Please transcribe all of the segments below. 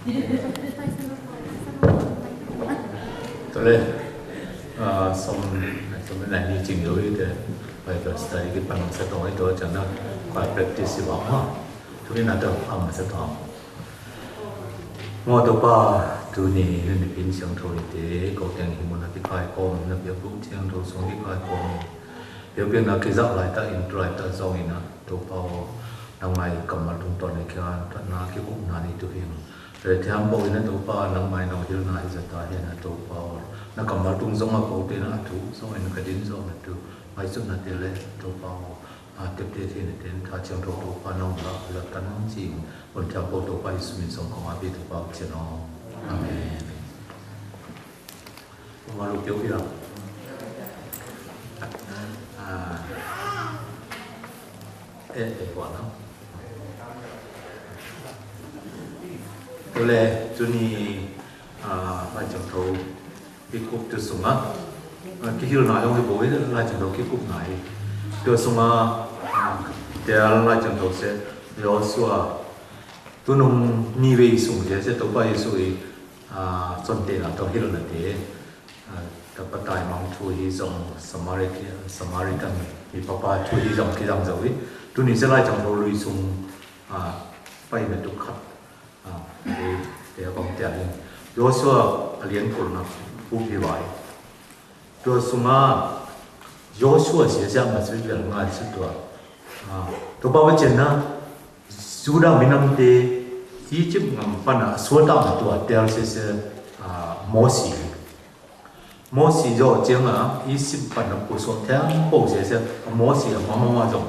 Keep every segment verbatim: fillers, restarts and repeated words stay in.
Tua le, ah, som, som le nai ni cing lo i te, Bible study kipan masa tawh i tua ciang na, kua practice i bang ma. Tu ni na tawh a masa tawh. Maw Topa, tuni, tuni pin siangtho i te, ko teng hi mun a kikai kawm, na biakbuk siangtho sung kikai kawm. Biakpiakna kizak laitak in, tu laitak zong in a, Topa aw, nangmah i kammal tungtawn i khian, tatna kikupna ni tu hi. Tua ciang pawl in a Topa, nangmah i nong hilhna hi zata hi a Topa aw. Na kammal tung zong a ko te na a thu, zong in ka din zong a tu. Ngaihsutna te le Topa aw. A tepte thei na ten, tha ciangtho Topa nong la, la tan cing. Pon ciang pawl Topa Jesu min zong kong a bi Topa Pasian aw. Amen. Mama lu piau piau. Ah. Eh, eh, wa na. Tule, tuni, ah, Lai Ciangtho kikup tu sungah, ah, kihilhna dong hi bo hi, Lai Ciangtho kikupna hi. Tu sungah, ah, tel Lai Ciangtho se, Joshua, tunung ni vei sung se, se Topa Jesu i, ah, conte na tawh hilhna te. Ah, tapa taimang thu hi zong Samaritan, Samaritan mi papa thu hi zong kizang zo hi. Tuni se Lai Ciangtho lui sung, ah, pai na tu khat. Ah, te, te a kong tia hi. Joshua a lian kulna pu pi vai. Tua sunga Joshua sia sia ma sui vel ngai su tua. Ah, tua pa va cen na Judah minamte Egypt ngam pana suata ma tua tel sia sia, ah, Mosi. Mosi zaw cianga Egypt pan a pusuak thiampo sia sia, a Mosi a mama ma zong,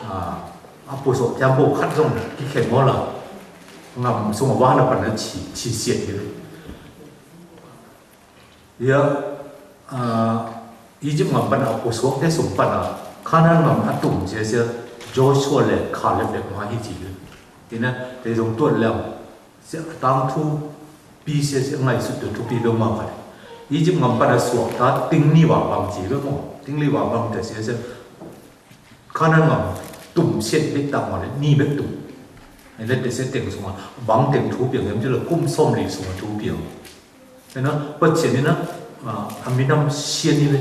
a, a pusuak thiampo khat zong kikhen maw la, ngam sung a van a pan a ci, ci siat hi. Ia, a, Egypt ngam pan a pusuak thia sung pan a Canaan ngam a tum sia sia, Joshua le Caleb le ma hi ci hi. Ina, te zong tuat leng, sia a tangthu pi sia sia ngaihsut tu thupi beuh mah khat. Egypt ngam pan a suak ta ting ni vang bang ci beuh maw. Ting ni vang bang te sia sia. Canaan ngam tum siat bek tak mah le ni bek tum. Ina te sia teng sungah bang teng thu piang hiam ci le kum sawm li sungah thu piang. Ina Pasian ina, ah, a minam sian ni le.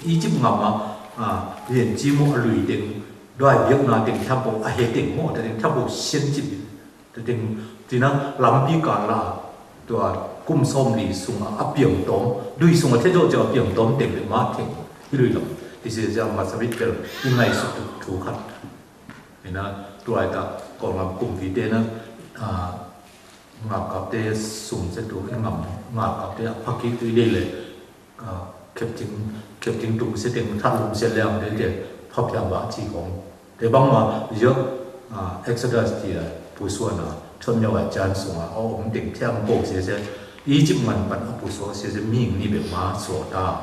Egypt ngam a, ah, lian ci mu a lui teng, duai biakna teng thiampo a he teng maw, te teng thiampo sian ci. Tua teng, tina lampi kan la, tua kum sawm li sungah a piang tawm, dui sungah thia zawh ciang a piang tawm teng le mah theng, hi lui lam. Ti sia sia masa bit pel, i ngaihsut tu, thu khat. Ina, tu laitak, Kawlgam kumpi te na, ah, ngakapte sung sia tu, i ngam, ngakapte a phakik tu i dei le, ah, kepting, kepting tung sia teng, that lum sia liang te te, pha piang ba ci kong. Te bang ma, zio, ah, Exodus ti a, pusuan a, thon nyo a jan sung a, a om teng thiam ko sia sia, Egypt ngan pan a pusuak sia sia, ming ni bek ma suak ta.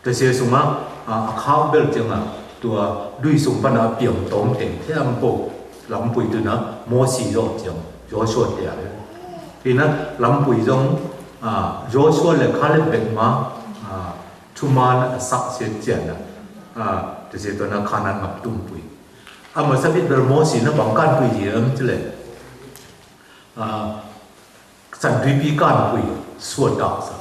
Te sia sung a, ah, a khak bel ciang a, tua dui sung pan a piang tawm teng thiam ko, lampui tu na, Mosi zaw ciang, Joshua te a le. Ina lampui zong, ah, Joshua le Caleb bek ma, ah, thuman a sak sia cian a, ah, te sia tua na Canaan ngam tumpui. A masa bit bel Mosi na bang kanpui hiam ci le. Ah, Santuipi kanpui suat tak sa.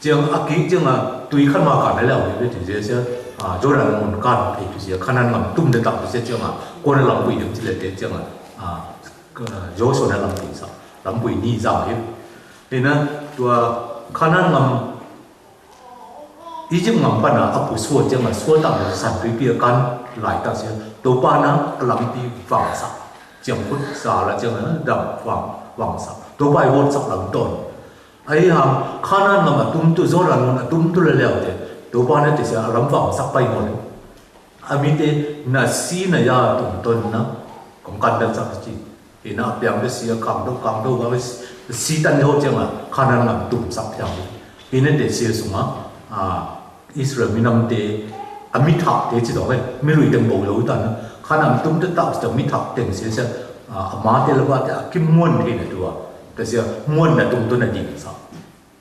Ciang a kik ciang a tui khan ma kan a leu hi bit sia sia, ah, Jordan mun kan pei tu sia, Canaan ngam tum de tak tu sia ciang a, kuan a lampui hiam ci le te ciang a, ah, Joshua na lampui sa. Lampui ni zang hi. Ina tua Canaan ngam Egypt ngam pana a pusuak ciang a suak tang le Santuipi a kan laitak sia, Topa na a lampi vangsak. Ciang khut sa la ciang a dam vang, vangsak. Topa i vawtsak lam tawn. Ahi hang, Canaan ngam a tum tu, Jordan mun a tum tu le leu te, Topa na te sia a lam vangsak pai maw le. A mite na si na ya tungtawn na kong kan dan sak ci. Ina a piang bia si a kang do, kang do, kang do, si tan ho ciang a Canaan ngam tum sak piang. Ina te sia sung a, ah, Israel minamte a mi thak te ci dong e, mi lui teng bo lo tan. Canaan tum te tak ci dong mi thak teng sia sia, ah, a ma te la ba te a kim muan thei na tua. Te sia muan na tungtawn a ding sak.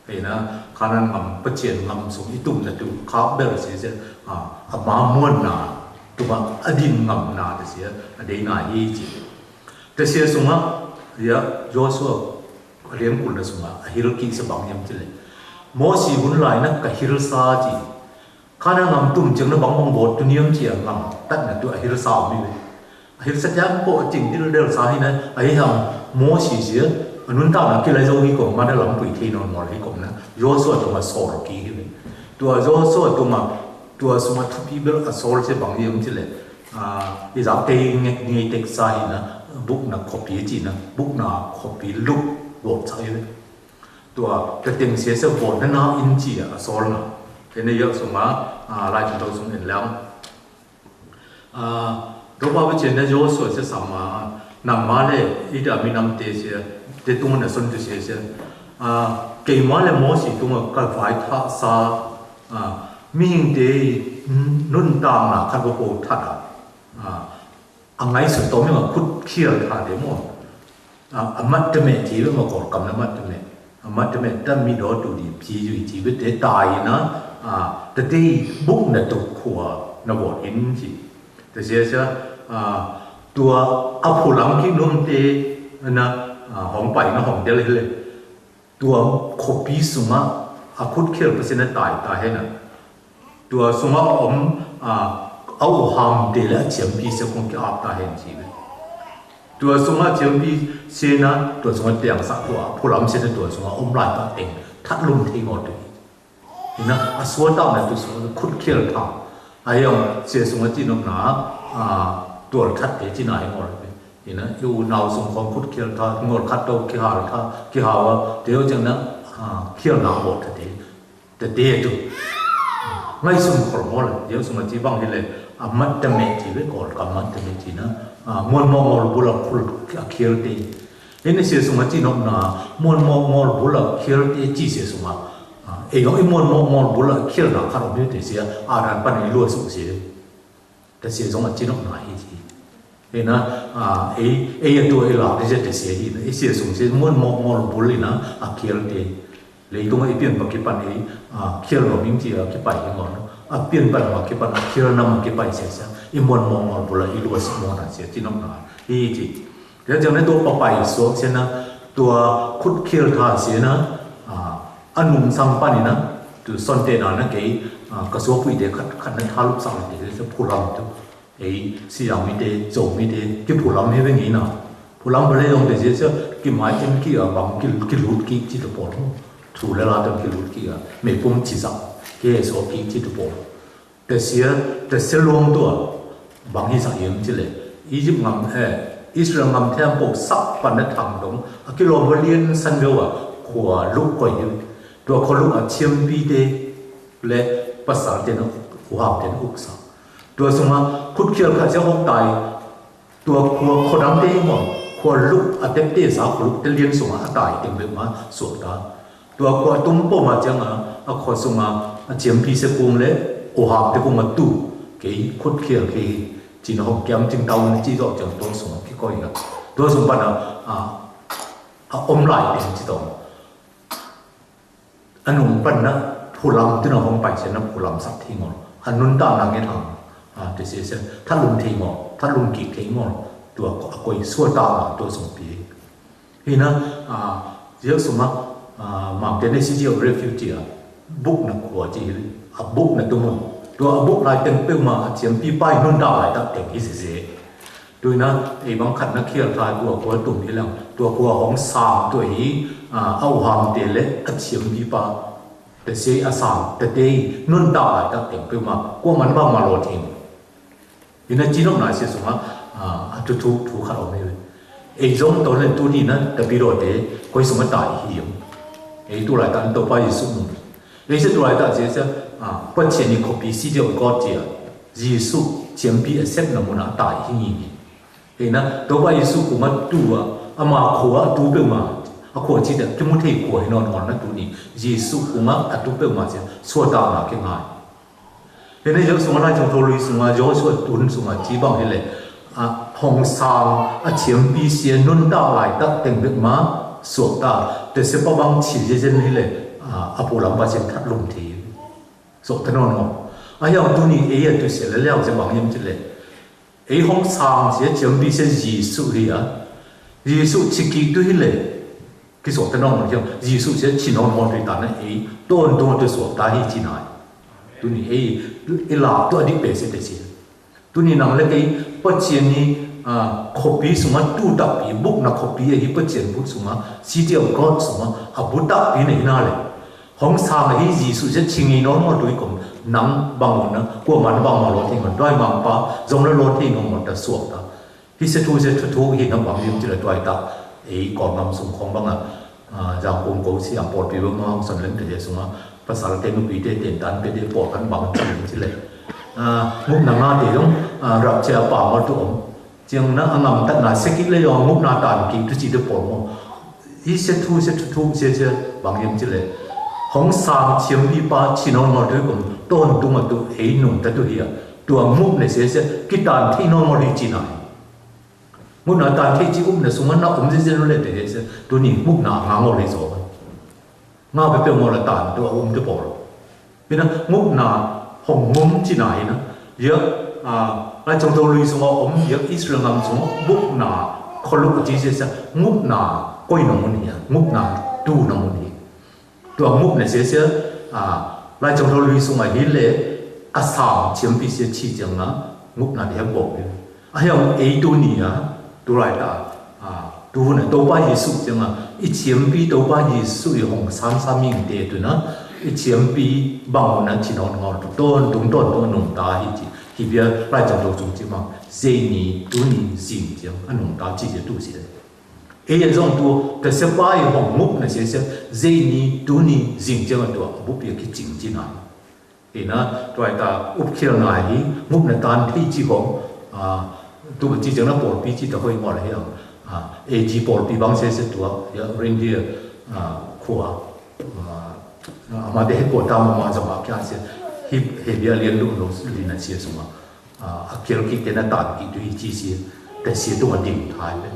Hei na, Canaan ngam Pasian ngam sung i tumna tu khak bel sia sia, a, a ma muanna, tuma a din ngamna te sia, a deina hi ci. Te sia sungah, Lia Joshua a lian kul na sungah a hilh kik sa bang hiam cileh, Mosi hun lai na ka hilhsa ci. Khanaan gam tum ciang na bangbang vawt tu niam ci a ngam tatna tu a hilhsa om hi ve. A hilhsa tiang ko a cing dildel sa hi na, a hi hang Mosi zia a nuntakna kilai zo hi kong mana lampui thei nawn mawl hi kong na Joshua tungah sawl kik hi ve. Tua Joshua tungah tua sungah thupi bel a sawl sia bang hiam cileh, i zak tei ngei tek sa hi na, bukna khuapi a ci na, bukna khuapi luk vawt sa hi ve. Tua ka teng sia sia vawt na na in ci a sawl na. Tena iak sungah Lai Thantho sung en lang. Topa Pasian na Joshua sia sama, nangma le i da minamte sia te tungah na son tu sia sia, keima le Mosi tungah ka vai thah sa, mihingte i nuntakna khat va po that a, a ngaihsut tawm in a khut khial thate maw? A mat temeh ci ve maw, Kawlkam na mat temeh. A mat temeh ta mi daw tu di pi zui ci ve te tai na, tate i bukna tuk khua na vawt in ci. Ta sia sia, tua a phulam kik nuamte na, hong pai na hong del hi le. Tua khuapi sungah a khut khial Pasian a tai ta hen a. Tua sungah a om a uhamte le a ciampi sia kong ki-ap ta hen ci ve. Tua sungah a ciampi sia na, tua sungah tiangsak tua a phulam sia na tua sungah om lai ta teng that lum thei ngaw tu hi. Hi na, a suatakna tu sungah khut khial tha. A hiang sia sungah cinopna, tual thatte cina hi ngaw le. Hi na, i unau sung khawng khut khial tha, ngawl khat to kihal tha, kihau a, te ho ciang na, khialna a vawt thate. Tate tu. Ngaihsun khol maw le, te ho sungah ci bang hi le, a mat temeh ci ve, Kawlkam mat temeh ci na, muanmawh ngawl bul a khul a khialte. Hi na sia sungah cinopna, muanmawh ngawl bul a khialte ci sia sungah, ei zong i muanmawh ngawl bul a khialna khat om hi te sia, a dan pan i lua suk sia. Ta sia zong a cinopna hi ci. Hi na, ei, ei a tua i lak dizia ta sia hi na, i sia sung sia muanmawh ngawl bul hi na, a khialte. Leitungah i pianpa kipan ei, khial lo ming ci a kipai hi ngaw. A pianpa lam a kipan, a khial nam a kipai sia sia. I muanmawh ngawl bul a i lua suk mawh na sia cinopna hi ci. Tua ciang na tua papai suak sia na, tua khut khial tha sia na, a nungsang pan hi na, tu sonte na na kei, ka suapuite khat, khat na tha lupsak na te sia phulam tu. Ei, Siam mite, Zo mite, kiphulam hi ve ngei na. Phulam va le zong te sia sia, kimai en kik a bang ki, kilut kik ci tu pawl. Thu le la tang kilut kik a, meipum ci sak, ke suak kik ci tu pawl. Tasia, tasia luang tua, bang hi sak hiam cileh. Egypt ngam, eh, Israel ngam thiam pok sak pan na thang dong, a kilawm va lian san veu a, khua luk koi hi. Tua khua luk a thiampite le pasal te na uhamte na uksak. Tua sungah khutkhial khat sia hong tai, tua khua, khua dangte hi maw, khua luk a tepte sa, khua luk te lian sungah a tai teng bek ma suak ta. Tua khua a tum pawh ma ciangah, a khua sungah a ciampi sia kung le, uhamte kung a tu, kei khutkhial kei hi, cin a hong kiam cing tau na ci zawh ciang tua sungah kikoi hi a. Tua sung pan a, a, a om lai teng ci tawh. A nung pan na phulam tuna hong pai sia na phulam sak thei ngawl. A nuntakna nget hang. A, te sia sia, thatlum thei ngawl, thatlum kik thei ngawl. Tua a koi suatakna tua sung pi. Hi na, a, ziak sungah, a, mangte na si ziak refugee a, buk na khua ci hi, a buk na tumun. Tua a buk lai teng peuhmah a ciampi pai nuntak lai tak teng hi sia sia. Tuina, ei bang khat na khial tha tua khua tum hi lang, tua khua hong sang tua hi, a, a uhamte le a ciampipa, ta sia a sang, ta te hi, nuntak lai tak teng peuhmah, kua man bang ma law thing. Hi na cinopna sia sungah, a, a thu thu, thu khat om hi. Ei zong to le tuni na, ta pi daw te, koi sungah tai hi. Ei tu lai tak Topa Jesu nung. Ei sia tu lai tak sia sia, a, Pathian i khuapi si dia kawt cia. Jesu ciampi a sepna munah a tai hi ngi ngi. Hei na, Topa Jesu kungah tu a, ama khua a tu peuhmah, a khua ci dia kimu thei khua hi nawn ngawn na tuni. Jesu kungah a tu peuhmah cia, suatakna kingai. Hei na, Jesu sungah Lai Siangtho lui sungah, Joshua tun sungah ci bang hi le, a, hong sang a ciampi sia nuntak laitak teng bek ma suakta, te sia pa bang ci zenzen hi le, a, a pulam pa sia that lum thei. Suakta nawn ngawn. A hiang tuni ei a tu sia le liang sia bang hiam ci le. Ei hong sang sia ciampi sia Jesu hi a. Jesuh ci kik tu hi le kisuakta nawn lo hiam? Jesuh sia ci nawn lo tu hi ta na, ei tawntung a tu suakta hi ci nai. Tuni ei i lak tu a dik pe sia te sia. Tuni nang le kei Pasian hi, ah, khuapi sungah tu takpi, bukna khuapi ahi Pasian bu sungah, City of God sungah a bu takpi na hi na le, hong sang ahi Jesuh sia ci ngei nawn lo tu hi kum, nang bang un na, kuaman bang ma lo thei ngon, tuai mangpa zong na lo thei ngon mawta suakta. Hi sia thu sia thu thu hi na bang lim ci le tuai ta, ei Kawlgam sung khong bang a, ah, Zangkong ko siam pawlpi bang ma hong son lem te sia sungah, pasal te nupi te ten tan pe te pawl kan bang ci lim ci le. Ah, ngupna nga te zong, ah, rap cia pa ma tu om. Ciang na a ngamtatna sekik le zong ngupna tan kik tu ci te pawl mo. Hi sia thu sia thu thu sia sia bang lim ci le. Hong sang ciampipa ci nawn lo tu hi kum, tawntung a tu ei nungta tu hi a. Tua ngupna sia sia kitan thei nawn lo hi ci nai. Ngupna tan thei ci upna sungah na om ziazia nu le te he se, tuni ngupna nga ngol hi zaw. Nga pe pe ngol a tan tua um te pawl. Hi na ngupna hong ngum ci na hi na. Ia, ah, Lai Ciangtho Lui sungah om, ia Israel ngam sungah ngupna kholuk a ci ziazia ngupna koi na mun hi a, ngupna tu na mun hi. Tua ngupna sia sia, ah, Lai Ciangtho Lui sungah hi le a sang ciampi sia ci ciangah ngupna te hong bawk hi. A hiang ei tuni a, tu lai ta, ah, tu hun a Topa Jesuh ciangah i ciampi Topa Jesuh i hong sang sa ming te tu na, i ciampi bang hun a ci nawn ngol tu, tawntung tawntung a nungta hi ci. Hi bia Lai Ciangtho sung ci mang, zei ni, tuni, zing ciang a nungta ci sia tu sia. Ei a zong tu, ta sia pa i hong ngupna sia sia, zei ni, tuni, zing ciang a tua, a bup i a kicing ci na. Hi na, tuai ta, upkhialna hi, ngupna tan thei ci hong, ah, tu ma ci ciang na pawlpi ci ta hoi ngol hi ang, ah, A G pawlpi bang sia sia tua, ia, reindeer, ah, khua, ah, ama te he kua ta ma ma zong a kia sia, hi, he bia lian lu lo, lina sia suma. Ah, a kial kik te na tan kik tu hi ci sia, ta sia tung a ding thai le.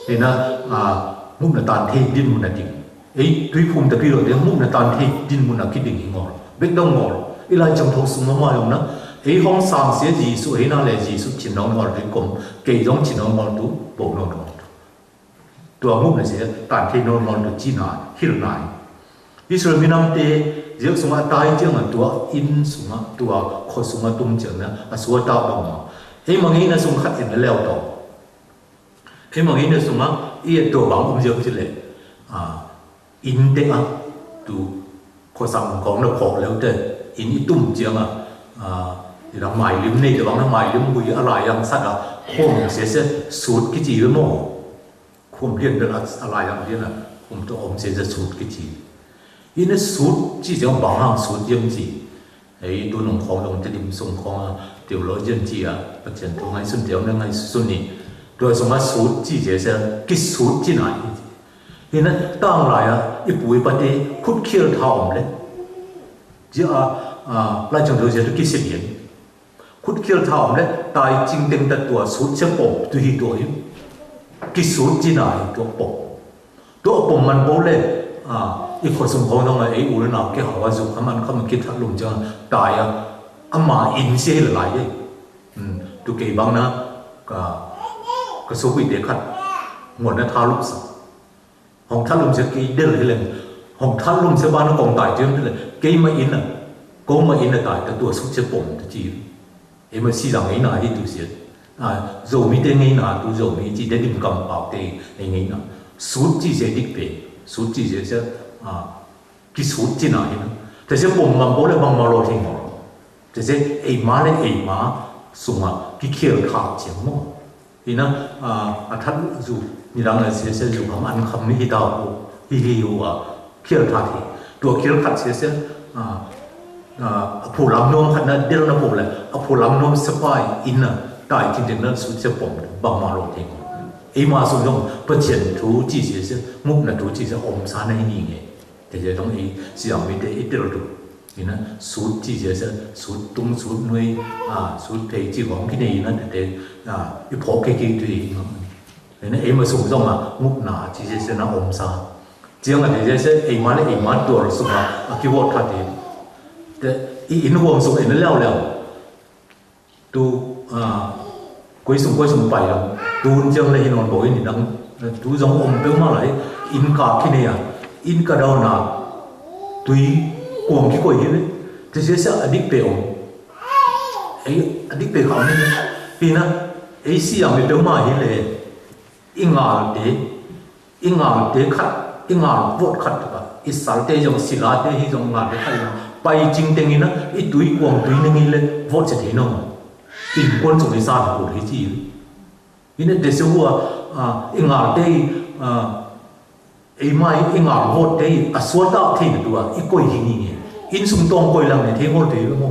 Hi na, ah, ngupna tan thei din mun a ding. Ei, tui phum ta pi lo te, ngupna tan thei din mun a kiding hi ngol. Bek dong ngol. I Lai Ciangtho sung ma ma yong na. Ei hong sang sia Jesuh, ei na le Jesuh cin nong ngol tu kum, kei zong cin nong ngol tu, bo nong ngol tu. Tua ngupna sia, tan thei nawn nawn tua cina, hilh nai. Israel minamte, ziak sungah tai ciangah tua inn sungah, tua khua sungah tum ciangna, a suata bangma. Ei mangeina sung khat in a leu tawh. Ei mangeina sungah, i a tua bang um ziak ci le. Ah, inn te a, tu khuasang kong na khawk leu te, inn i tum ciangah, ah, i lam mailim nei te bang na mailim hui a lai ang sat a, khawm sia sia, sut kici ve maw. Khum lian bel a, a lai ang lian a, khum tawh om sia sia sut kici. Inn a sut ci sia bang hang sut yam ci. Ei tu nung khawng dong te dim sung khawng a, theologian ci a, Pathian thu ngai sun teu na ngai sun ni. Tua sung a sut ci sia sia, kisut ci nai. Inn a tang lai a, i pu i pate, khut khial tha om le. Ci a, a, Lai Ciangtho sia tu kisip yin. Khut khial tha om le, tai cing teng ta tua sut sia pom tu hi tua hi. Kisut ci nai tua pom. Tua pom man bo le, ah, i khua sung khawng dong a ei u le nau ke hau a zuk a man kham ki that lum ciang tai a, ama inn sia hi la lai e. Hmm, tu kei bang na, ka, ka sopui te khat, ngon na tha lup sa. Hong that lum sia kei del hi leng, hong that lum sia ba na kong tai ciang hi leng, kei ma inn a, ko ma inn a tai, ta tua sut sia pom ta ci. Ei ma si zang ei na hi tu sia. Ah, Zomi te ngei na tu Zomi ci te dim kam pau te ei ngei na. Sut ci sia dik pe, sut ci sia sia, ah, kisut ci na hi na. Te sia pom ngam bo le bang ma lo thei ngol. Te sia ei ma le ei ma sunga ki khial kha ciang mo. Hi na, ah, a that zu, ni dang le sia sia zu kam an kham ni hi ta hu, hi hi hu a, khial that hi. Tua khial khat sia sia, ah, ah, a phu lam nuam khat na del na phu le, a phu lam nuam sia pai in na, tai kin den na sut sia pom, bang ma lo thei. Ei ma sung zong, Pathian thu ci sia sia, ngupna thu ci sia, om sa na hi ni nge. Te sia zong ei, siang mi te ei tel tu. Hi na, sut ci sia sia, sut tung, sut nui, ah, sut phei ci hong ki nei na te te, ah, i phawk kei kei tu hi ngam. Hi na, ei ma sung zong a, ngupna ci sia sia na om sa. Ciang a te sia sia, ei ma le ei ma tual sung a, a ki wot kha te. Te, i inn huam sung ei na liau liau. Tu, ah, koi sung, koi sung pai lam. Tun ciang le hi nawn bo in i dang, Tu zong om peuhmah lai, inn ka kinei a, inn ka dawn a, tui kuang kikoih hi ve. Tua sia sia a dik pen om. Ei, a dik pen kha om hi ve. Hi na, ei si a mi peuhmah hi le, i ngalte, i ngalte khat, i ngal vot khat tuk a, i salte zong silate hi zong ngalte khat zong. Pai cing teng hi na, i tui kuang tui ning hi le, vot sia thei nong. Innkuan sung i san kul hi ci hi. Hi na tua sia hua, a, i ngalte, a, ei mai i ngal vot te a suat dak thei na tua, i koih hi ngi ngi. Inn sung tawng koih lang ne thei ngol thei lo mo.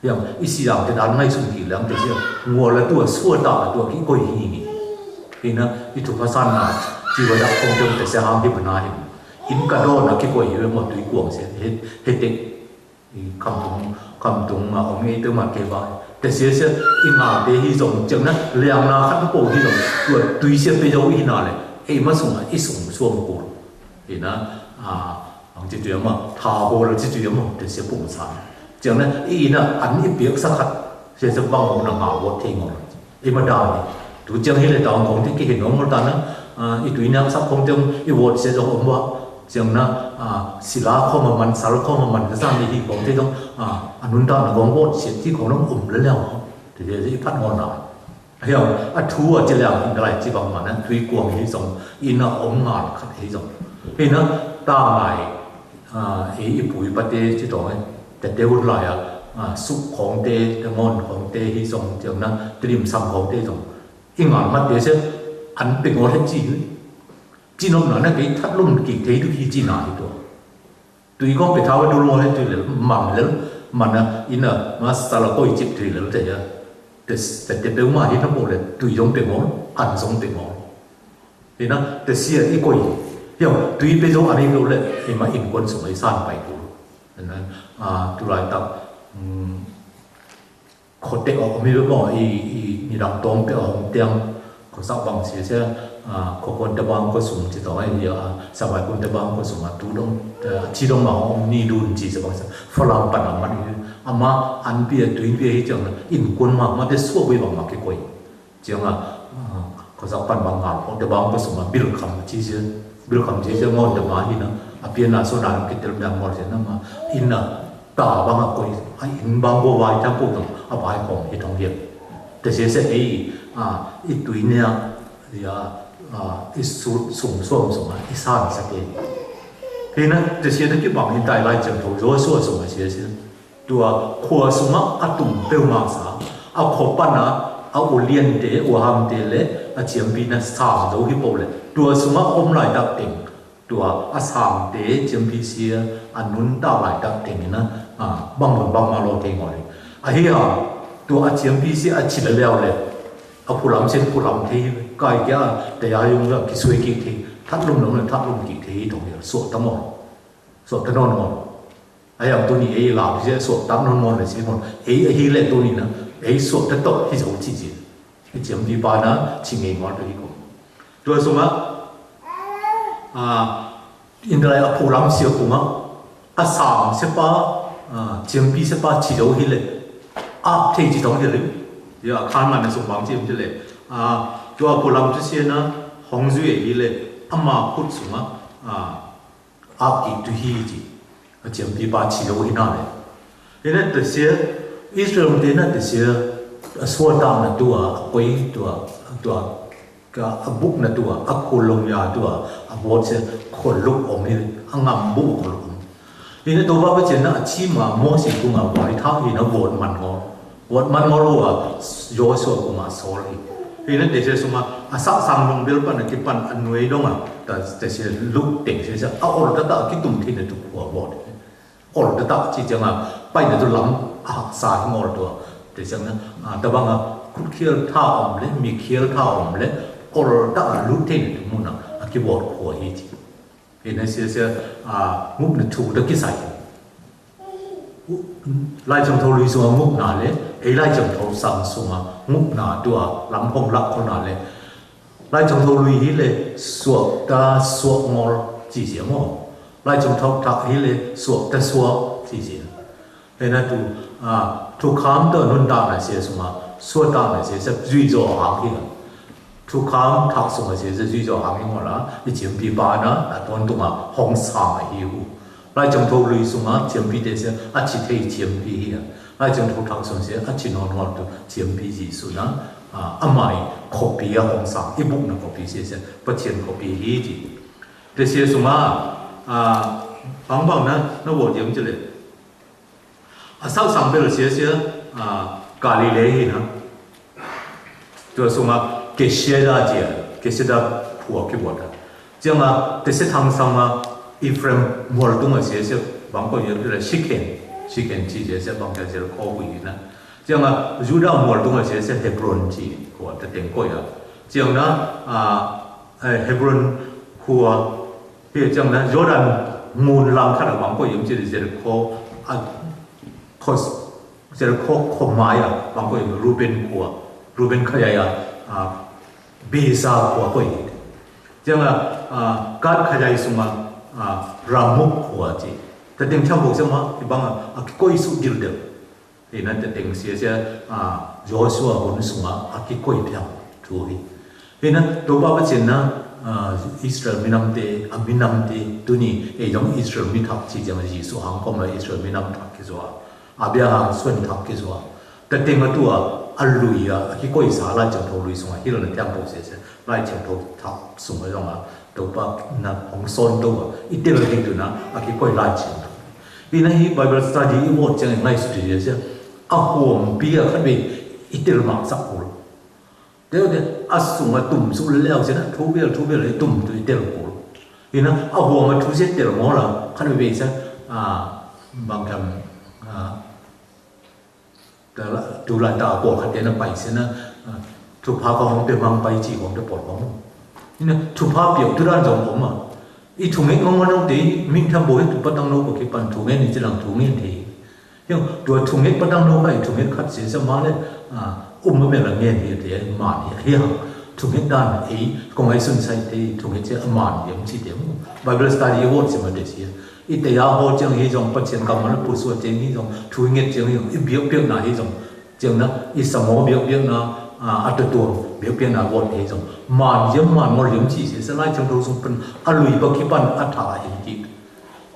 Hiam, i si dak te dan ngai sung ki lang te sia. Ngua la tua, suat dak la tua, ki koih hi ngi ngi. Hi na, i thupha san na, ci va dak kong te te sia hang hi ba na hi. Inn ka dawn a ki koih hi mo, tui kuang sia, he, he te. I khamtung, khamtung a om ngei peuhmah kei vai. Tua sia sia, i ngalte hi zong ciang na, liang na khat po hi zong, tua tui sia pe zo hi na le, ei ma sung a, i sung suam kul. Hi na, a, ang ci tui a ma, tha ho la ci tui a ma, tua sia pung san. Ciang na, i inn a, an i piak sa khat, sia sia bang ho na nga vot thei ngol. I ma dan hi. Tu ciang hi le taung kong te ki hin ong mul ta na, a, i tui niak sak kong ciang i vot sia zong om wa. Ciang na, a, sila khong a man, sal khong a man, ka zan i hi kong te zong, a, a nun ta na kong vot sia ti kong long om le liang. Te te i phat ngol na. A hiam, a thu a ci liang in ka lai ci bang man na, tui kuang hi zong, i na om ngal khat hi zong. Hi na, ta ngai, a, i, i pui pa te ci tong, te te hun lai a, a, suk khong te, te ngon khong te hi zong, ciang na, te dim sam khong te zong. I ngal mat te se, an pe ngol he ci hi. Ci nom na na kei that lum kik thei tu hi ci na hi tua. Tui kong pe thau a dul ngol he tui lel, mang lel, man a, inn a, ma sal a koi cip tui lel te ya. Te, te, te peuhmah hi na mo le, tui zong pe ngol, an zong pe ngol. Hi na, te sia i koi. Hiam, tui pe zong an i lo le, hi ma innkuan sung a i san pai tu. Hi na, a, tu lai tak, mm, khuate a om hi bek maw, i, i nidang tawm peuh a om tiang, khuasak bang sia sia, a, khuakuan tabang khuasung ci tawh a, i, a, savai kun tabang khuasung a tu dong, a, ci dong ma om ni dun ci sia bang sia, Falam pan a man hi, ama an pia, tuin pia hi ciang na, innkuan mahmah te suak ui bang mah kikoih. Ciang a, a, khuasak pan bang ngal, khuate bang khuasung a, bilkham ci sia, bilkham ci sia, ngawn te ma hi na, a pian a suan a kitel dang ngawn sia na ma, inn a, ta bang a koi, a inn bang ko vai ta ko dong, a vai kong hi thong hiam. Te sia sia ei, a, i tui nia, i a, a, i sut sung suam sung a, i san sa ke. Hi na, te sia te ki bang in tai lai ciang tho, Joshua sung a sia sia. Tua khua sung a, a tum peuhmah sa, a khua pan a, a ulian te, uaham te le, a ciampi na sang zo hi po le. Tua sung a om lai tak teng. Tua a sangte ciampi sia a nuntak laitak tengin a, a, bang lung bang mah lo thei ngawh hi. Ahi hang, tua a ciampi sia a ci leliau le, a phulam sia phulam thei hi, kai kia, taya yung la kisui kik thei, that lum lum le that lum kik thei hi thong hi, suak ta maw. Suak ta nawn maw. Ahi hang tuni ei lam sia suak tam nawn maw le sia maw. Ei ahi le tuni na, ei suak ta tawh hi zo ci ci. Ei ciampi pa na, ci ngei maw tu hi kum. Tua sungah, a, Indalai a phulam sia kungah, a sang sia pa, a, ciampi sia pa ci zo hi le, a thei ci tong hi le, ya khan man a sung bang ciam ci le, a, tua phulam tu sia na, hong zui hi le, ama khut sungah, a, a kik tu hi ci, a ciampi pa ci zo hi na le. Hi na ta sia, Israel te na ta sia, a suatak na tua, a koi tua, tua, Ka a bukna tua, a khulung ya tua, a vawt sia khualuk om hi, a ngam buh khualuk om. Hi na tua va ka cian na a ci ma Moses kung a vai thak hi na vawt man ngawl. Vawt man ngawl ua Joshua kung a sawl hi. Hi na te sia sung a, a sak sang nung bil pan a kipan a nuai dong a, ta, ta sia luk teng sia sia, a ol ta ta a kitum thei na tuk kua vawt hi. Ol taktak ci ciangin, paina tu lam a haksa hi ngawl tua. Te ciangin, a, tabang a, khutkhial tha om le, mikhial tha om le, ol tak a lut thei na tu mun a, a kivawt khua hi ci. Hi na sia sia, a, ngupna thu ta kisai. Lai Ciangtho Lui sung a ngupna le, ei Lai Ciangtho Sang sung a ngupna tua, lam hong lak khona le, Lai Ciangtho Lui hi le suak ta suak ngawl ci sia maw. Lai Ciangtho Thak hi le suak ta suak ci sia. Hi na tu, a, thukham tawh nuntakna sia sungah, suahtakna sia sia zui zaw hang hi lo. Thukham thak sungah sia sia zui zawh hang i ngawl a, i ciampipa na a tawntung a hong sang ahi uh. Laisiangtho lui sungah ciampite sia a ci thei ciampi hi a, Laisiangtho thak sung sia a ci nawn ngawl tu ciampi Jesuh na, a, amah i khuapi a hong sang, i bukna khuapi sia sia Pathian khuapi hi ci. Te sia sungah, a, bangbang na na vawt hiam ci le, a sausang bel sia sia, a, Galilee hi na. Tua sungah Bethsaida cia, Bethsaida khua kibuat a. Ciangah Bethsaida thangsang a Ephraim mual tungah sia sia bang koi hiam ci le Shekhem, Shekhem ci sia sia bang kia Jericho khui hi na. Ciangah Judah mual tungah sia sia Hebron ci khua te teng koi a. Ciang na, a, eh, Hebron khua hi ciang na Jordan ngun lam khat a bang koi hiam ci le Jericho a, khos, Jericho khuamai a bang koi hiam Reuben khua, Reuben khayaay a, a, Bezer khua koi hi. Ciang a, a, Gad khayaay sungah, a, Ramoth khua ci. Tua teng thiang bok sia mah i bang a, a kikoi suk dildel. Hi na tua teng sia sia, a, Joshua hun sungah a kikoi phiang thu hi. Hi na Topa Pasian na, a, Israel minamte, a minamte tuni ei zong Israel mi thak ci ciang a Jesuh hang kawm a Israel minam thak kizuah, Abraham suan thak kizuah. Tua teng a tua a lui a, a kikoisa Laisiangtho lui sungah hilna thiang ko sia sia Laisiangtho thak sungah zong a Topa na hong sawn to a, i tel ding tu na a kikoi Laisiangtho. Hi na hi Bible study i vawt ciang i ngaihsut hi sia sia. A huampi a khat vei i tel maksak kul. Tel te a sung a tum suk le leu sia na thu bel thu bel i tum tu i tel kul. Hi na a huam a thu sia tel ngawl a khat vei sia, a, bang kam, a, Tulai ta a pawlkhatte na pai sia na, a, thupha ka hong pia mang pai ci hong pia pawl hong. Hi na thupha piau tu dan zong om a. I thunget ngong ngong te minthan bo hi tu patang no ko kipan thunget ni cilang thunget thei. Hiang tua thunget patang no ka i thunget khat sia sia ma le, a, um a mel a ngen hi te man hi hiang. Thunget dan ei kong ai sun sai te thunget sia a man hiam ci te mu. Bible study a vawt sia ma te sia. I tei a haw ciang hi zong, Pasian kammal a pusuah ciang hi zong, thu i nget ciang hi zong, i biakpiakna hi zong, ciang na, i samaw biakpiakna, a, a tuatuam biakpiakna vawt hi zong. Man hiam, man mawl hiam ci sia, sia Laisiangtho sung pan, a lui pa kipan, a tha a hi ki.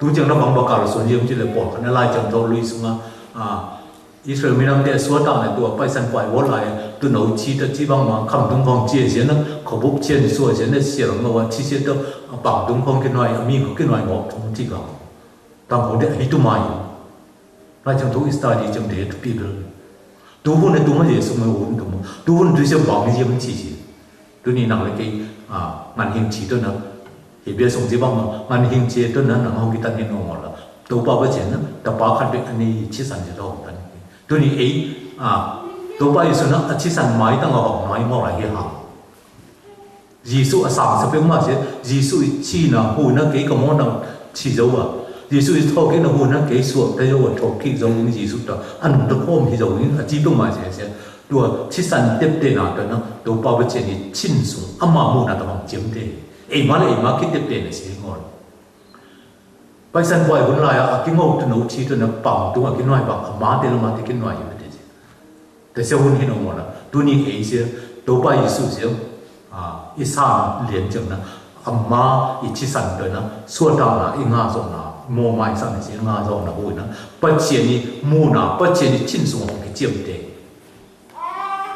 Tu ciang na bang bakal sun hiam ci le pawlkhat na Laisiangtho lui sungah, a, Israel minamte a suatakna tua paisan kuai vawt lai a, tuuno ci ta ci bangmah, khamtung khawng cia sia na, khuabup cian sua sia na, sial ngawh a ci sia tawh, a pangtung khawng kinuai, a mi khawng kinuai ngawh tung ci bang. Tang khawng te a hi tu mai. Laisiangtho i study ciang te thupi bel. Tu hun a tu ma Jesuh mai hun tu ma. Tu hun tu sia bang hiam ci sia. Tuni nang le kei, a, ngan hing ci tawh na, hi bia sung ci bang ma, ngan hing ci tawh na, nang hong kitan hi nong la. Topa Pasian na, tapa khat bek a nei cisan ci tawh hong tan. Tuni ei, a, Topa Jesuh na, a cisan mai tang a hong mai ngawh la hi hang. Jesuh a sang sa pek ma sia, Jesuh i cina hu na kei ka mawh nang ci zo a. Jesuh i thawk in a hu na kei suak ta zo a thawk kik zo in Jesuh ta, a nung ta khawm hi zo in a ci pek ma sia sia. Tua cisan teptena tawh na Topa Pasian i cin sung ama muhna tawh hong ciamte. Eima le eima kiteptena si ngawl. Paisan buai hun lai-ah a kingo tuuno ci tawh na pang tungah kinuai bang a mate lamah te kinuai hi mate ci. Te sia hun hi no ngawl a. Tuni ei sia Topa Jesuh sia, a, i san lian ciang na ama i cisan tawh na suatakna i ngah zawhna, mawh maisak na sia ngah zawhna hu na Pasian i muhna, Pasian i cin sung hong kiciamte.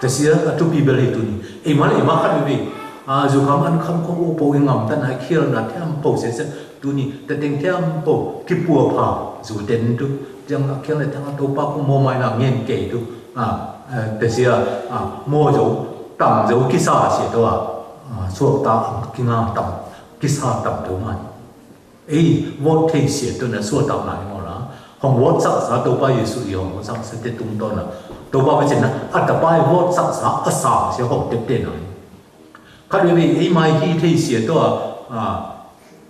Te sia a thupi bel hi tuni. Eima le eima khat veve. A, zukham an kham khawng uh po i ngamtatna i khialna thiam po sia sia. Tuni te teng thiam po kipua pha zu ten tu. Tiang a khial le tiang a Topa kum mawh maina ngen kei tu. A, a, te sia, a, mawh zo, tam zo kisa sia tawh a. A, suakta ang kinga tam, kisa tam tawh mai. Ei, vawt thei sia tawh na suahtakna hi maw la. Hong vawtsaksa Topa Jesuh i hong vawtsaksa te tungtawn a Topa Pasian na a tapa i vawtsaksa a sang sia hong teptena hi. Khat veve ei mai hi thei sia tawh a, a,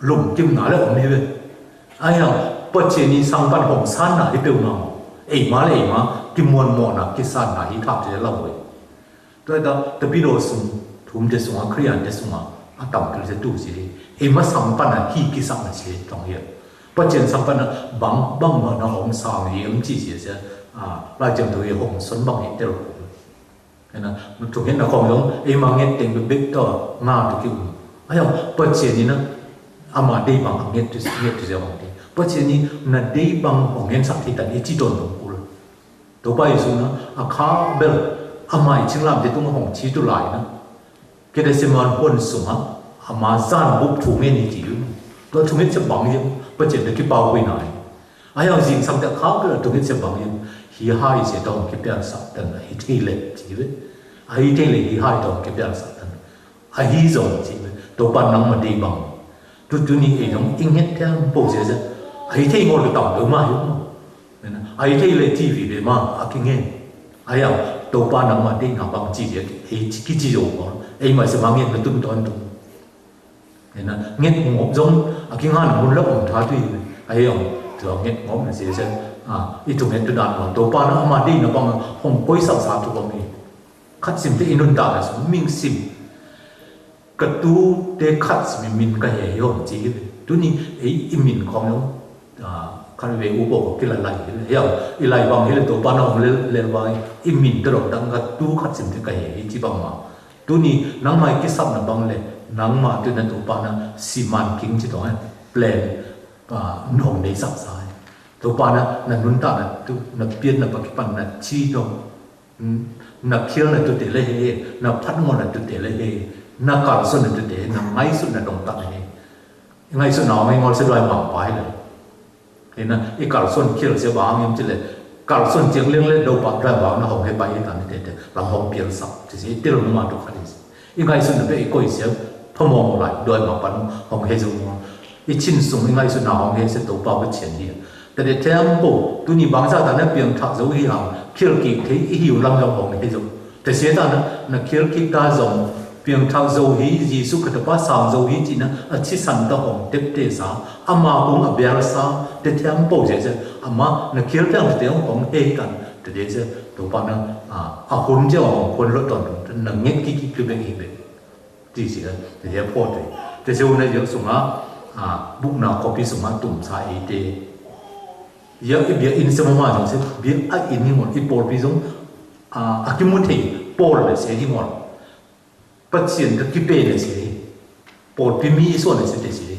lungkimna le om hi ve. Ahi hang Pasian i sangpan hong sanna hi peuhmah maw. Eima le eima kimuanmawhna kisanna hi thak sia lau ve. Tua hi ta, tapidaw sung, thumte sungah, Khristiante sungah a tampi sia tu si hi. Eima sangpan a hi kisakna si hi tong hi. Pasian sangpan a bang, bang mah na hong sang hi, om ci sia sia, a, Lai Ciangtho hi hong son bang hi tel ko. Thungetna khawng zong eima nget teng bekbek tawh ngah tawh ki-um. Ahi zong Pasian in a, ama deih bang a nget tu, nget tu ziau bang te. Pasian in na deih bang hong ngetsak thei tan i ci tawntung kul. Topa Jesu na a kha bel ama i singlamteh tungah hong ci tu lai na, Gethsemane huan sungah ama zan buk thungen hi ci hi. Tua thungetsia bang hi. Pasian tawh kipau hoihna hi. Ahi zong zingsang teh a kha bel a thungetsia bang hi. Hi hai sia tawh hong kipiansak tan, a hi thei leh ci hi. A hi thei leh hi hai tawh hong kipiansak tan. Ahi zong ci hi. Topa nangma deih bang. Tutu ni ei zong i nget thiang po sia sia. A hi thei ngawl leh tam peuhmah hi. A hi thei leh T V bek mah a kingen. Ahi zong Topa nangma deihna bang ci sia ei ci kici zo maw. Eima sia bang ngen na tun tawntung. Nget ngawp zong a kingah na mun lak om tha tu hi. Ahi zong tua nget ngawp na sia sia, a, i thunget tu dan maw. Topa na ama deihna bang hong koisak sa tu bang hi. Khat sim teh i nuntakna sung ming sim. Ka tute khat sim i min ka he hi hong ci hi ve. Tuni ei i min khawng lo, a, khat veve uh bawk a kila lai hi ve. Hiam, i lai bang hi leh Topa na hong lel, lel bang i min tawh dong dang ka tu khat sim teh ka he hi ci bang mah. Tuni nangmah i kisapna bang leh nangmah tawh na Topa na siman king ci dong, eh, plan, a, hong neisaksa hi. Topa na, na nuntakna tu, na pianna bang kipan na ci dong. Na khialna tute le he, na phatnopna tute le he, na kalsuanna tute, na ngaihsutna dong tak le he. I ngaihsutna hong he ngawl sia duai mangpa hi le. Hi na, i kalsuan khial sia bang hong hi ci le, kalsuan ciang liang le Topa duai mangpa na hong he pai hi ta ni tete, lam hong pialsak ci sia, i tel mah tu khat hi sia. I ngaihsutna bek i koih sia, phamawh lai, duai mangpa hong he zo maw. I chin sung i ngaihsutna hong he sia Topa Pasian hi. Tate thiam po, tuni bangzah ta na piangthak zo hi hang, khial kik thei i hi uh lam zong hong he zo. Te sia ta na, na khial kik ta zong, piangthak zo hi, Jesu Khrih Topa sang zo hi ci na, a thisan ta hong tepte sa, ama kung a bial sa, te thiam po sia sia, ama na khial thiam te hong hong he hi kan, te sia, Topa na, a, a hun sia hong hun lo ton, na nget kik kik tu bek hi bek. Ti si a, te sia pawt hi. Te sia una ziak sungah, a, bukna khuapi sungah tumsa eite. Ziak i biakinn sia mama zong sia, biak a inn hi ngawl, i pawlpi zong, a, a kimu thei pawl le sia hi ngawl. Pasian ka kipe le sia hi. Pawlpi mi i suan le sia te sia hi.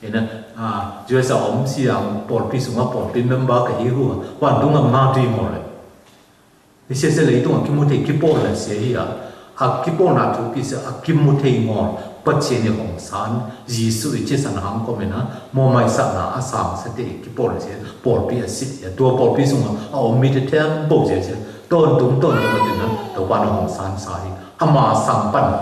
Ina, a, U S a om siang pawlpi sungah pawlpi member ka hi hua, huan tungah ngah tu hi ngawl le. Hi sia sia leitung a kimu thei kipawl na sia hi a, a kipawlna thupi sia a kimu thei ngawl, Pasian i hong san, Jesu i thisan hang kawm ina, mawhmaisakna a sang sia te i kipawl na sia, pawlpi a sit hi a, tua pawlpi sungah a om mite thiam po sia sia, tawntung, tawntung a tina, Topa na hong san sa hi, ama sang pan.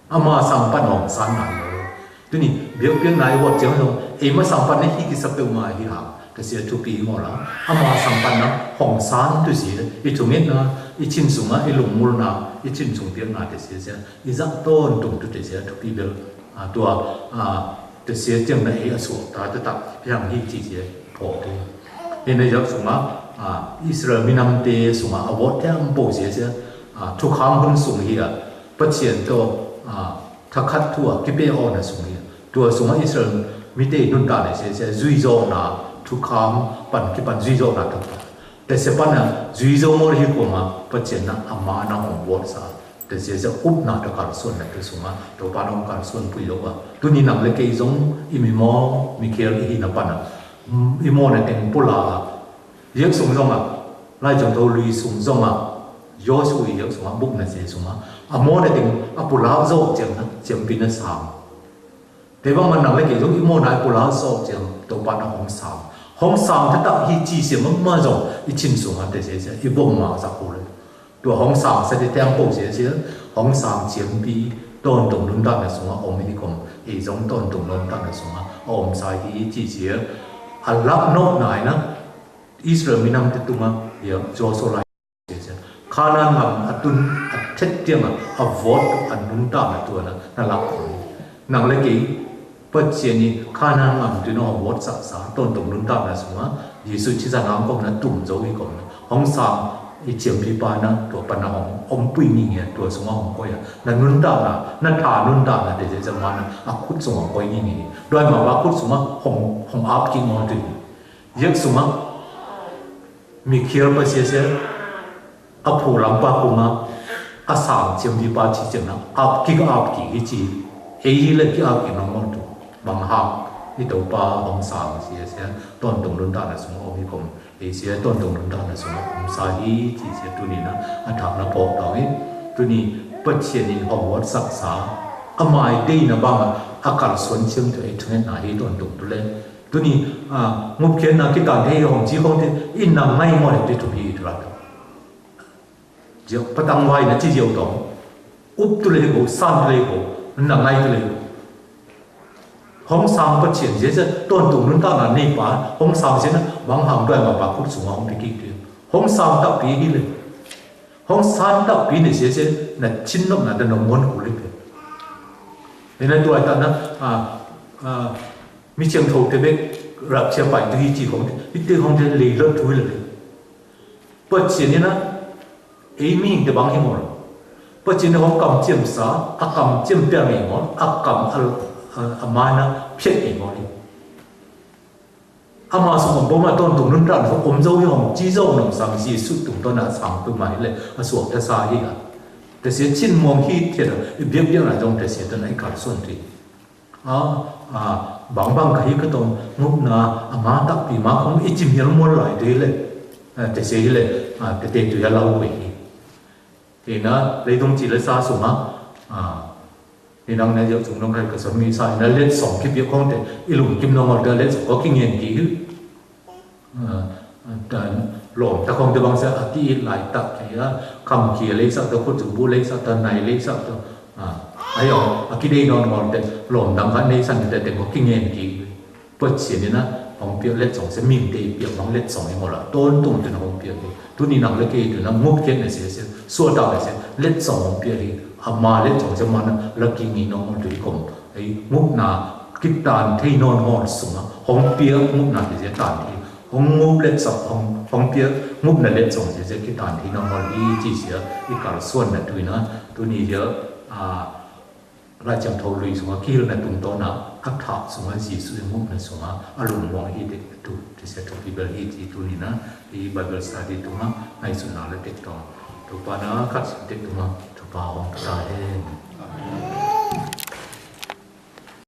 Ama sang pan hong san nai lo. Tuni, biakpiakna i huat ciang zong, eima sang pan na hi kisa peuhmah hi hang. Ka sia thupi hi ngawl a. Ama sang pan na hong san tu si, i thungetna, i chin sungah, i lungmulna, i chin sung piakna te sia sia. I zak tawntung tu te sia thupi bel. A, tua, a, te sia ciang na ei a suak ta, ta tak, piang hi ci sia, pawh te. Hi na zak sungah, a, Israel minamte sungah, a vawt thiam po sia sia. A, thukham hun sung hi a, Pasian tawh, a, thakhat thu a kipia awna sung hi. Tua sungah Israel mite i nuntakna sia sia, zuizawkna, thukham pan kipan zuizawkna thakhat. Te sia pan a zuizaw ngawl hi kuama, Pasian na ama na hong vuaksa. Te sia sia upna tawh kalsuanna te sungah, Topa na hong kalsuanpui lo a. Tuni nang le kei zong i mimaw, mikhial i hihna pan a. I mawhna teng pula a. Ziak sung zongah, Lai Ciangtho lui sung zongah, Joshua i ziak sungah, bukna sia sungah, a mawhna teng a pulak zawh ciang na, ciampi na sang. Te bangmah nang le kei zong i mawhna a pulak zawh ciang, Topa na hong sang. Hong sang taktak hi ci sia mahmah zong, i chin sungah te sia sia, i vom mah zak uh le. Tua hong sang sia te thiam po sia sia, hong sang ciampi, tawntung nuntakna sungah om hi kawm, ei zong tawntung nuntakna sungah, a om sa hi ci sia, a lak nop nai na, Israel minamte tungah, hiam, Joshua lai sia sia. Kanaan gam a tun, a thet tiangah, a vawt, a nuntakna tua na, na lak kul. Nang le kei, Pasian i Kanaan gam tun a hong vawt saksa, tawntung nuntakna sungah, Jesu thisan hang kawm na tum zo hi kawm na. Hong sang i ciampipa na, tua pan na hong, hong pui ngingi a, tua sungah hong koih a. Na nuntakna, na tha nuntakna, te sia sia ma na, a khut sungah hong koih ngingi. Duai mah a khut sungah hong, hong ap ki ngawl tu hi. Ziak sungah, mikhial pa sia sia, a phulampa kungah, a sang ciam ding pa ci ciangin a ap kik, a ap kik hi ci. Ei hi le ki-ap kik nong maw tu. Bang hang i Topa hong sang ci a sia, tawntung nuntakna sung a om hi kong, ei sia tawntung nuntakna sung a om sa hi ci sia. Tuni-in a thakna phawk tawng hi. Tuni Pasian in hong huatsaksa, a mai deihna bang a kalsuan ciang tu ei thungetna hi tawntung tu le. Tuni, a, ngupkhiatna kitan thei hong ci khong te, i nang ngai maw le te tu hi tu la. Ziau, patang vai na ci ziau tawng. Up tu le hi bo, san tu le hi bo, na ngai tu le hi bo. Hong sang Pasian zia zia, tawntung nuntakna nei pa, hong sang zia na, bang hang duai ma pa khut sung hong pi kik tu. Hong sang takpi hi le. Hong sang takpi ne zia zia, na cin nop na da nop muan ku le. Hi na duai ta na, a, a, mi ciang tho te bek, rap cia pai tu hi ci hong te, hi te hong te lei lot tu hi le. Pasian in a, ei mihingte bang hi maw lo. Pasian in hong kamciamsa, a kamciam piak ngei maw, a kam a, a, a maina phiat ngei maw lo. Ama sung om bawm a tawntung nuntakna om zo hi hong ci zo nong sang Jesuh tungtawn a sang tu mai le, a suak ta sa hi a. Tesia cin muang hi thiat a, i biakbiakna zong tesia tana i kalsuan ti. A, a, bangbang ka hi ka tawm ngupna a nga takpi ma khong i cim hial mual lai te hi le, a, tese hi le, a, tete tu hial lau ve hi. Ina leitung ci le sa sung a, a, inang na yau sung nong kai ka son mi sa ina let song ki biak khong te i lungkim nong ol te let song ko ki ngen ki hi. A, a, lawm ta khong te bang sia a ki it lai tak ki a, kam ki a leisak ta, khut zu bu leisak ta, nai leisak ta. A, ai ong, a ki dei nawn ngol te, lawm dang khat nei san te, te ko ki ngen ki. Pasian in a, hong piak let song sia, ming te i piak bang let song i ngol a, tawntung te na hong piak hi. Tuni nang le kei tu na nguk kiat na sia sia, suak tak na sia, let song hong piak hi. Ama let song sia ma na, la ki ngi nong ngol tu i kong. Ei, ngupna kitan thei nawn ngol sung a, hong piak ngupna te zia tan thei. Hong ngup let song, hong, hong piak ngupna let song zia zia kitan thei nawn ngol hi ci sia, i kalsuan na tu ina, tuni zia, a, Lai Ciangtho lui sung a kihilna tungtawn a, a thak sung a Jesuh i ngupna sung a, a lungmuang hi te tu, te sia thupi bel hi ci tuni na, i Bible study tung a, ngaihsutna le tek tawng. Topa na khat sia tek tung a, Topa hong ta hen.